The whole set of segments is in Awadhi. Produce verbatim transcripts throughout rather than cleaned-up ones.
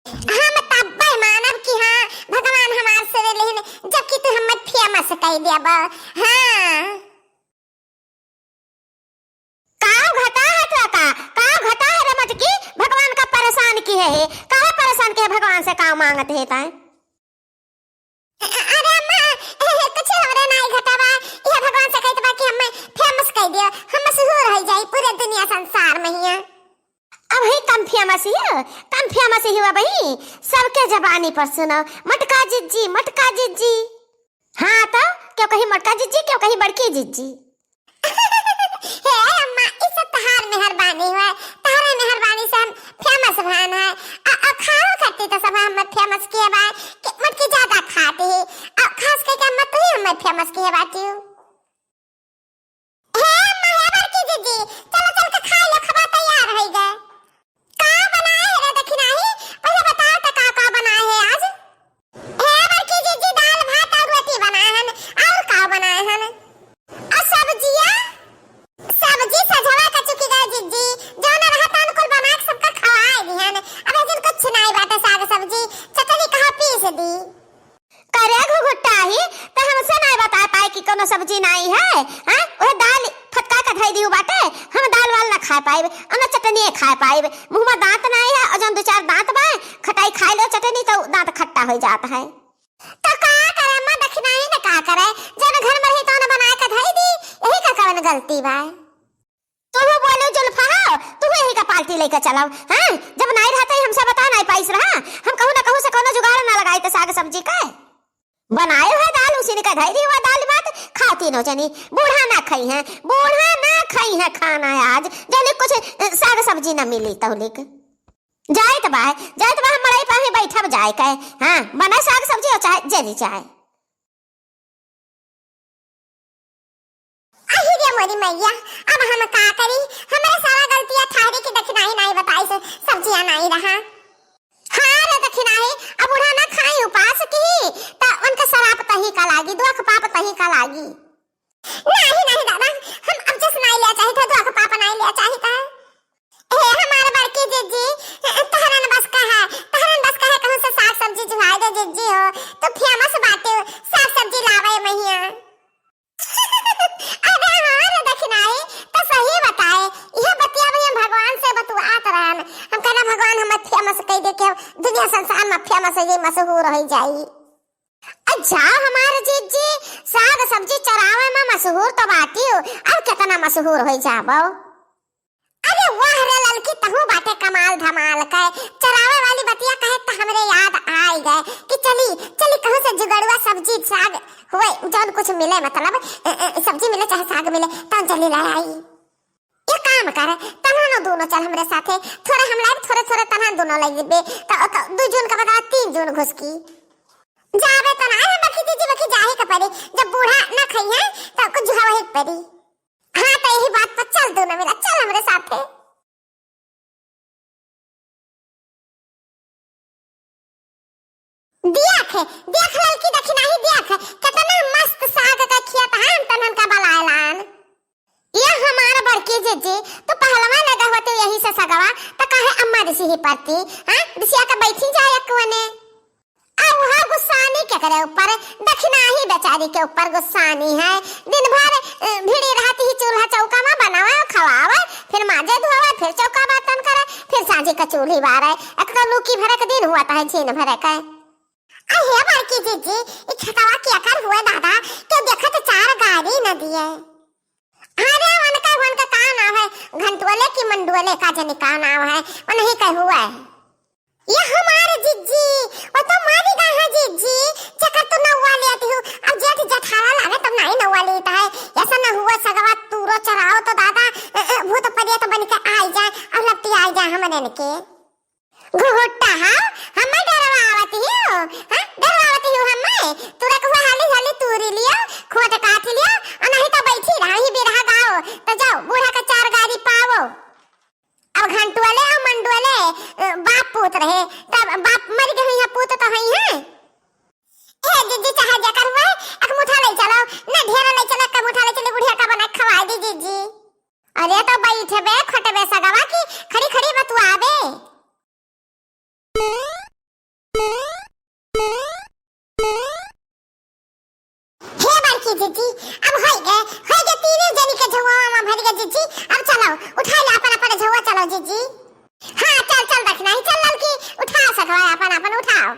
हम तब्बे मानब कि हाँ, भगवान हमार सेवे लेहिन, जबकि तू हमें famous कइ देबा। हाँ। काव घटा है तो का? काव घटा है रे मटकी? भगवान का परेशान किहे है। काहे परेशान किहे भगवान से, काव मांगत है ताय? अ-, अरे अम्मा, कुछ हमरे नाई घटा बा। यह भगवान से कहत बा कि हमें famous कइ दियो, हम मशहूर होइ जाई पूरे दुनिया संसार में हिया। अबहीं कम famous ही हो, कम famous ही हो अबहीं। सबके जबानी पर सुनो, मटका जिज्जी, मटका जिज्जी। हाँ तो, केउ कही मटका जिज्जी, केउ कही बड़की जिज्जी। हे अम्मा, ई सब तहार मेहरबानी हुआ, तहारे मेहरबानी से हम famous भएन है। आ, आ खाओ खाती तो सब हम famous किहे बा, कि मटकी ज्यादा खाती ही। आ खास करके अम्मा तू ही हमें famous किहे बाटी हो। हे अम्मा, हे बड़की जिज्जी, चलो चल के खाइ लो, खबा तैयार होइ गए। का बनाए है रे दखिनाही? पहिले बताओ तो का का बनाए है आज? हे बड़की जिज्जी, दाल भात और रोटी बनाए हन, और का बनाए हन? और सब्जिया? सब्जी सझवा का चुकी गए जिज्जी, जौन रहता अनुकुल बना के सबका खवाए दिहन। अब ऐसे कुछ नाई बाटे, साग सब्जी, चटनी कहाँ पीस दी? करे घुघुट्टा ही, त हमसे नाई बताए पाए कि कौनो सब्जी नाई है, हैं? ओहे दाल फटका के धई दिहु बाटे, हम दाल वाल ना खाए पाइब, और ना चटनिए खाए पाइब। मुँह में दांत नाई है, और जौन दो चार दांत बाए, खटाई खाए लो चटनी तो दांत खट्टा हो जात है। तो का करे अम्मा, दखिनाही ने का करे, जौन घर में रही तौन बनाए के धई दी, यही का कवन गलती बाए? तुहू बोलू जुल्फा हो, तुहू यही का पार्टी लेके चलाओ, हाँ? जब नाई रहते ही हमसे बता नाई पाइस रहा, हम कहूँ ना कहूँ से कौनो जुगाड़ ना लगाई तो साग सब्जी का। बनाए है दाल, उसी ने का धई दी हुआ दाल भात, खाती नो जनी, बूढ़ा ना खाई है, बूढ़ा ना खाई है खाना आज, जौले कुछ, अ, साग सब्जी ना मिली तौलिक। जाइत बा, जाइत बा, हम मड़ई पर ही बैठब जाए के, हाँ, बना साग सब्जी और चाहे जरी चाहे। अहि रे मोरी मैया, अब हम का करी? हमरे सारा गलतिया ठहरी कि दखिनाही नाई बताइस, सब्जिया नाई रहा। हाँ रे दखिनाही, अब बूढ़ा ना खाई उपास की, त उनके सराप तही का लागी, दुख पाप तही का लागी। नाही, नाही दादा, हम अब जस नाई लिया चाहित है, दुख पाप नाई लिया चाहित है। हे हमार बड़की जिज्जी, तहरन बस का है, तहरन बस का है, कहूँ से साग सब्जी जुहाई दे जिज्जी हो, तू famous बाटे, साग सब्जी लावे महिया। अरे हाँ रे दखिनाही, तो सही बताए, यह बतिया भी हम भगवान से बतुआत रहन, हम कहना भगवान हमें famous कइ दे के दुनिया संसार में famous हो जाई, मशहूर हो जाई। अच्छा हमार जिज्जी, साग सब्जी चरावे में मशहूर तो बाटी हो, अब कितना मशहूर हो जाबो। अरे वाह रे ललकी, तहू बाटे कमाल धमाल के। चरावे वाली बतिया कहे त हमरे याद आइ गए कि चली, चली कहूँ से जुगड़ुआ सब्जी साग हुए, जौन कुछ मिले, मतलब, ए, ए, सब्जी मिले चाहे साग मिले, तौन चली ले आई। एक काम कर, तन्हा नो दोनों चल हमरे साथे, थोड़ा हम लाइब, थोड़े, थोड़े तन्हा दोनों लाइबे, त, त दू जून का बदला तीन जून घुसकी। जाबे त ना, अरे बखी जीजी, बखी जाही का पड़ी, जब बूढ़ा ना खइहे, त कुछ जुहावही के पड़ी। हाँ, त यही बात पर चल दोनों मिला, चल हमरे साथे। देख, देख ललकी दखिनाही देख, कितना मस्त साग का खेत है, हम तनन का बलायलान। ये हमार बड़की जीजी, तू पहलवा लगा होते यही से सगवा, त काहे अम्मा रिसी ही पड़ती, हाँ? रिसिया के बैठी जाए एक कोने। आ उहा गुस्सानी के करे ऊपर, दखिनाही बेचारी के ऊपर गुस्सानी है। दिन भर, अ, भिड़ी रहती ही चूल्हा चौका में बनावे, खवावे, फिर माजे धोवे, फिर चौका बर्तन करे, फिर सांझी का चूल्ही बारे। एक तो लूकी भरे के दिन हुआ त है, झीन भरे के। आ हे बड़की जीजी, ई खेतवा केकर हुए दादा? केउ देखत चार गारी न दिए। अरे उनका, उनका का नाव है? घंटुअले की मंडुअले का जनी का नाव है? उन्हीं का हुआ है। ये हमारे जीजी, वो तो मारी गए हैं जीजी, चकर तो नौवा लेती हूँ। अब जेठ जेठाला लागे तब नाई नौवा लेता है। ऐसा न हुआ सगवा तूरो चराओ तो दादा, अ, अ, भूत परेत बन के आई जाए और लपटी आई जाए हमरे के। घुघुट्टा, हाँ? हम्मे डरवावत हियो? हाँ? डरवावत हियो हम्मे? तुरक हुआ हाली हाली तूरी लियो, खोट काट लियो, और नहीं तो बैठी रहा ही बिरहा गाओ। तो जाओ, बूढ़ा का चार गारी पावो। अब घंटुअले और मंडुअले, अ, बाप पूत रहे, तब बाप मर गए हैं, पूत तो हैं, हैं? ए जीजी, चाहे जेकर हुए, एक मुठा ले चलो, न ढेर ले चलो, एक मुठा ले चली, बुढ़िया का बना के खवा दी जीजी। अरे तो बैठबे, खटबे सगवा की खड़ी खड़ी बतुआबे। जिज्जी, अब होई गए, होई गए, तीनों जनी के झउआ मा भरि गए जिज्जी। अब चलो, उठाइ ला अपन अपन झउआ, चलो जिज्जी। हाँ, चल, चल दखिनही, चल ललकी, उठा सकवा अपन अपन, उठाओ।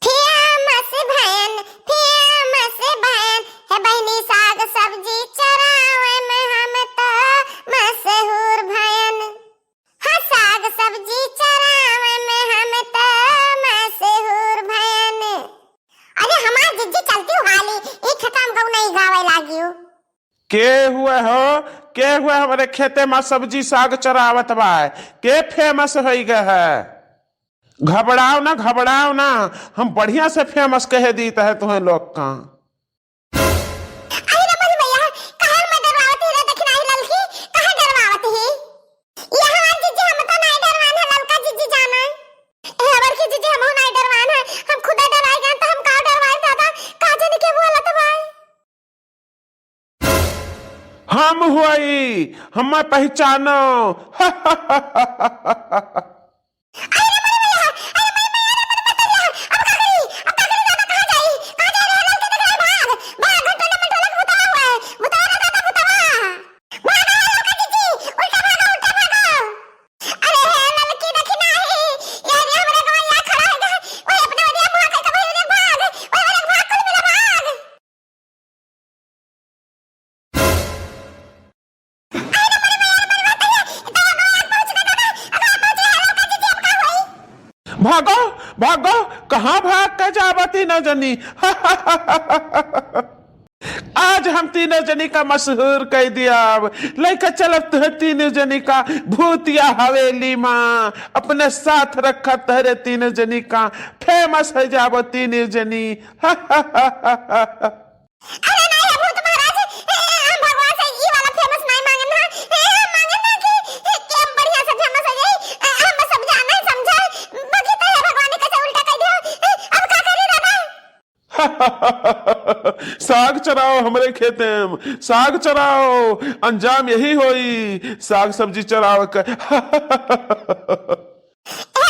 फेमस भयन, फेमस भयन, हे बहिनी साग सब्जी चरावे में हम त मशहूर भयन। हाँ, साग सब्जी चरावे में हम त मशहूर भयन। अरे हमार जिज्जी चलती हाली, ई खेतम गौ नहीं गावे लागियो। के हुए हो, के हुए हमरे खेते मा सब्जी साग चरावत बा, के फेमस होई गए है? घबराओ ना, घबराओ ना, हम बढ़िया से फेमस कहे दीत है तुहें लोग का। अरे रे मोरी मैया, काहे मैं डरवावत ही रे दखिनही ललकी, काहे डरवावत ही? ये हमार जिज्जी, हम तो नहीं डरवान है ललका जिज्जी जाना। ए, हमार की जिज्जी, हम नहीं डरवान है, हम खुदा डराए गए तो हम का डरवाए दादा, का जाने के बोलत भाई। हम हुई, हम पहचानो। अरे रे मोरी मैया, अरे मोरी मैया, अरे मोरी पतैया, अब का करी, अब का करी दादा, कहाँ जाई, कहाँ जाई रे ललकी, देख रे, भाग, भाग, घंटोला मंटोला के भूतवा हुआ है, भूतवा रे दादा, भूतवा। भाग रे ललका जिज्जी, उल्टा भागो, उल्टा भागो। अरे हे ललकी दखिनही, ये रे हमरा गवैया खड़ा है, ओए अपने ओरिया भाग, है कभी ओरिया भाग, ओए ओरिया भाग, कुल मिला भाग। भागो, भागो, कहाँ भाग के जाबा तीनों जनी? आज हम तीनों जनी का मशहूर कइ दियाब। लइके चलब तुहे तीनों जनी का भूतिया हवेली मा, अपने साथ रखब तहरे तीनों जनी का, फेमस होइ जाबो तीनों जनी। अरे नहीं, हे भूत महाराज, ए, हम भगवान से ई वाला फेमस नहीं मांगन ना। ए, हम मांगन ना कि, ए, कि हम बढ़िया से फेमस हो जाई। ए, हम सब जाने, समझे, बाकी तो हे भगवान ने कैसे उल्टा कइ दियो। ए, अब का करी दादा? साग चराओ हमरे खेते में, साग चराओ, अंजाम यही होई, साग सब्जी चराव के। हे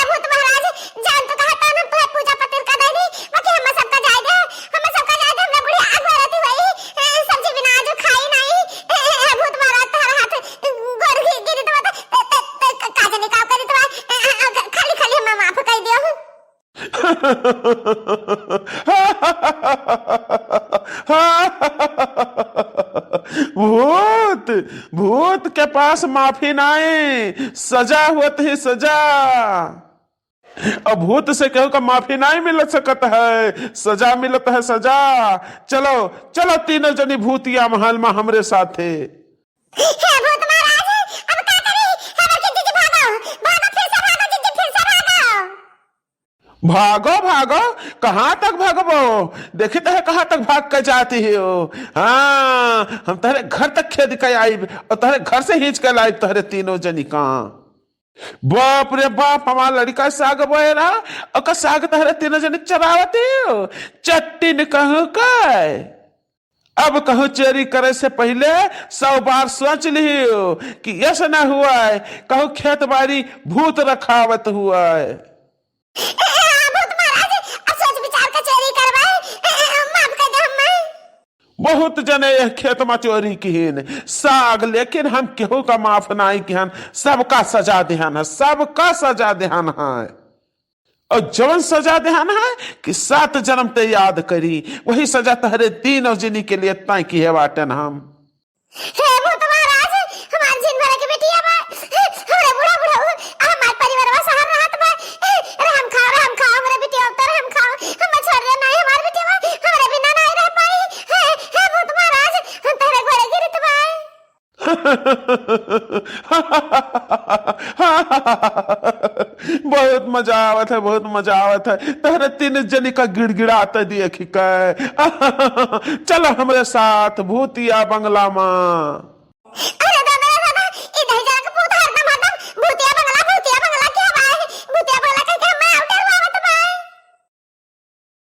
भूत महाराज, जान तो कहा तान हम तोहे पूजा पतिर कर देनी, बाकी हम सबका जाए दे, हम सबका जाए दे, हमरा बुढ़िया आग में रहती हुई, ए, सब्जी बिना आज खाई नहीं। ए, ए, ए, भूत महाराज, तोहरा हाथ गोर गिर, गिर तो, तो, तो, तो, का जाने का करी तो, ए, ए, ए, खाली, खाली हम माफ कर दियो। भूत, भूत के पास माफी नाई, सजा होत ही सजा। अब भूत से केहू का माफी नाई मिल सकत है, सजा मिलत है, सजा। चलो, चलो तीनों जनी भूतिया महल मा हमरे साथे। हे भूत महाराज, अब का करी? हमार के जिज्जी भागो, भागो, फिर से भागो, जिज्जी, फिर से भागो। भागो, भागो, कहाँ तक भागबो? देखित है कहाँ तक भाग के जाती हो। हाँ, हम तहरे घर तक खेद के आइब और तहरे घर से खींच के लाइब तहरे तीनों जनी का। बाप रे बाप, हमार लड़िका साग बोए रहा, ओकर साग तहरे तीनों जनी चरावती हो। चट्टिन कहूँ का। अब कहूँ चोरी करे से पहिले सौ बार सोच लिहियो कि ऐसा ना हुआ है, कहूँ खेत बारी भूत रखावत हुआ है। ए, ए, भूत महाराज, अब सोच विचार के चोरी करवाए, ए, ए, माफ कर दे हमें। बहुत जने यह खेत मा चोरी किहिन साग, लेकिन हम केहू का माफ नाई किहन, सबका सजा देहन है, सबका सजा देहन है। और जवन सजा देहन है कि सात जन्म ते याद करी, वही सजा तहरे तीनों जनी के लिए तय किहे बाटेन हम। हे भूत महाराज, हमार जिन भर के बिटिया बा, हमरा बूढ़ा बूढ़ा, आ हमार परिवारवा सहर रहत बा, रहम खाओ, रहम खाओ, हमरा बिटिया पर रहम खाओ, हम छोड़ दे नाई हमार बिटिया, हमरा बिना नाई रह पाई। हे, हे भूत महाराज, हम तहरे घरे गिरत बा। बहुत मजा आवत है, बहुत मजा आवत है। तहरे तीन जनी का गिड़गिड़ात देख के। चलो हमरे साथ भूतिया बंगला मा।